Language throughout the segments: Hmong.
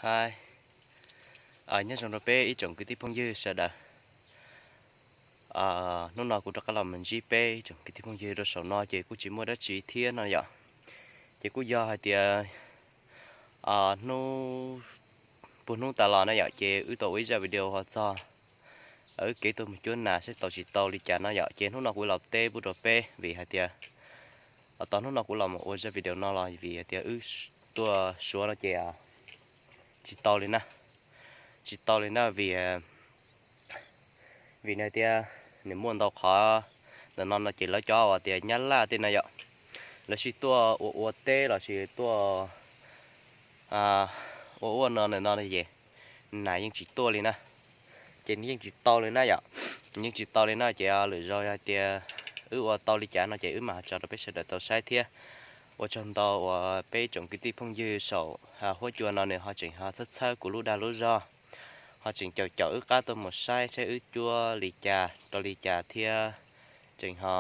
Hi, nyob zoo rau peb ib tsoom kwv tij phooj ywg sawv daws. Hnub no kuv rov qab los mus ntsib peb ib tsoom kwv tij phooj ywg rau saum no ces kuj tsis muaj dab tsi thiab no yom. Ces kuj yog hais tias hnub, puag hnub tas los na yom, ces wb tau ua ib zaj video hais txog wb kev tuaj mus cuab nas saib tau tsis tau li cas no yom. Ces hnub no kuv los teb pub rau peb vim hais tias, tau hnub no kuv los mus ua zaj video no los vim hais tias wb tuaj Suav no ces tsis tau li na, tsis tau li na vim, vim nws tias nws muaj ntau qhov ntawm no no ces lawv cov uas tias Nyab Laj tej na yom, lawv sib tuaj ua ua teb los sis tuaj ua ua no ntawm no ces nas yeej tsis tuaj li na. Ces nws yeej tsis tau li na yom, yeej tsis tau li na ces lwm zaus yog tias wb ua tau li cas no ces wb mam tso rau peb sawv daws tau saib thiab. Ua tsaug ntau uas peb tsoom kwv tij phooj ywg saum huab cua no nws ho tseem ho txhawb txhawb kuv lub dag lub zog, ho tseem caum caum wb qab tuaj mus saib saib wb cuab li cas rau li cas thiab tseem ho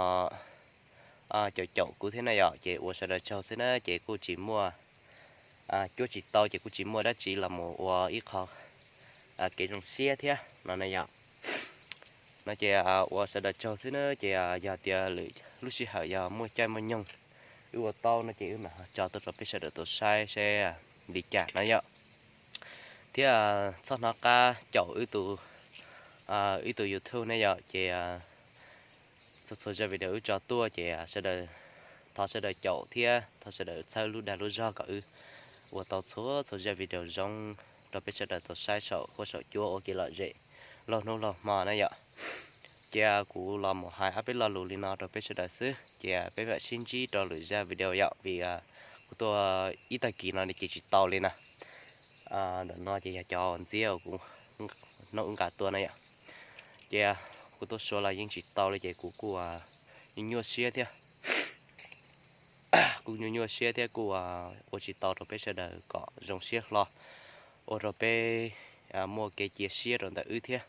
caum caum kuv thiab na yom. Ces ua sawv daws tsaug xwb na, ces kuj tsis muaj, cuab tsis tau ces kuj tsis muaj dab tsi los mus ua ib qho kev zoo siab thiab no na yom. No ces ua sawv daws tsaug xwb na, ces yog tias lwm lub sij hawm yog muaj caij muaj nyoog wb ua tau no ces wb mam tso tuaj rau peb sawv daws tau saib seb li cas no yom. Thiab txhob hnov qab caum wb tus YouTube ne yom, ces txhua txhua zaj video wb tso tuaj ces sawv daws, thov sawv daws caum thiab thov sawv daws txhawb lub dag lub zog kom wb ua tau txhua txhua zaj video zoo rau peb sawv daws tau saib saum huab saum cua ua kev lom zem laug hnub laug hmo na yom. Ces kuv los mus hais ob peb lo lus li no rau peb sawv daws xwb, ces peb mam sib ntsib rau lwm zaj video yom, vim kuv tuaj ib tag kis no ces tsis tau li na. Ntawm no ces yog cov ntxiab uas kuv, hnub wb nqa tuaj na yom. Ces kuv tuaj Suav los yeej tsis tau li ces kuv kuj nyuaj nyuaj siab thiab, kuj nyuaj nyuaj siab thiab kuj ua tsis tau rau peb sawv daws kom zoo siab hlo, ua rau peb muaj kev cia siab rau ntawm wb thiab.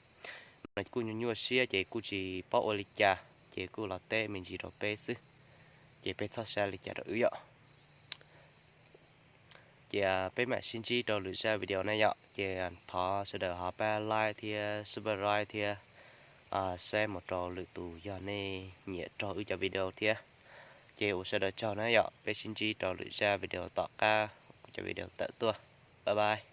No kuj nyuaj nyuaj siab ces kuj tsis paub ua li cas, ces kuj los teb me ntsis rau peb xwb, ces peb txhob xav li cas rau wb yom. Ces peb mam sib ntsib rau lwm zaj video na yom. Ces thov sawv daws ho pab like thiab subscribe thiab share mus rau lwm tus yog nej nyiam raug wb cov video thiab. Ces ua sawv daws tsaug na yom, peb sib ntsib rau lwm zaj video tom qab kuv cov video tawm tuaj. Bye bye.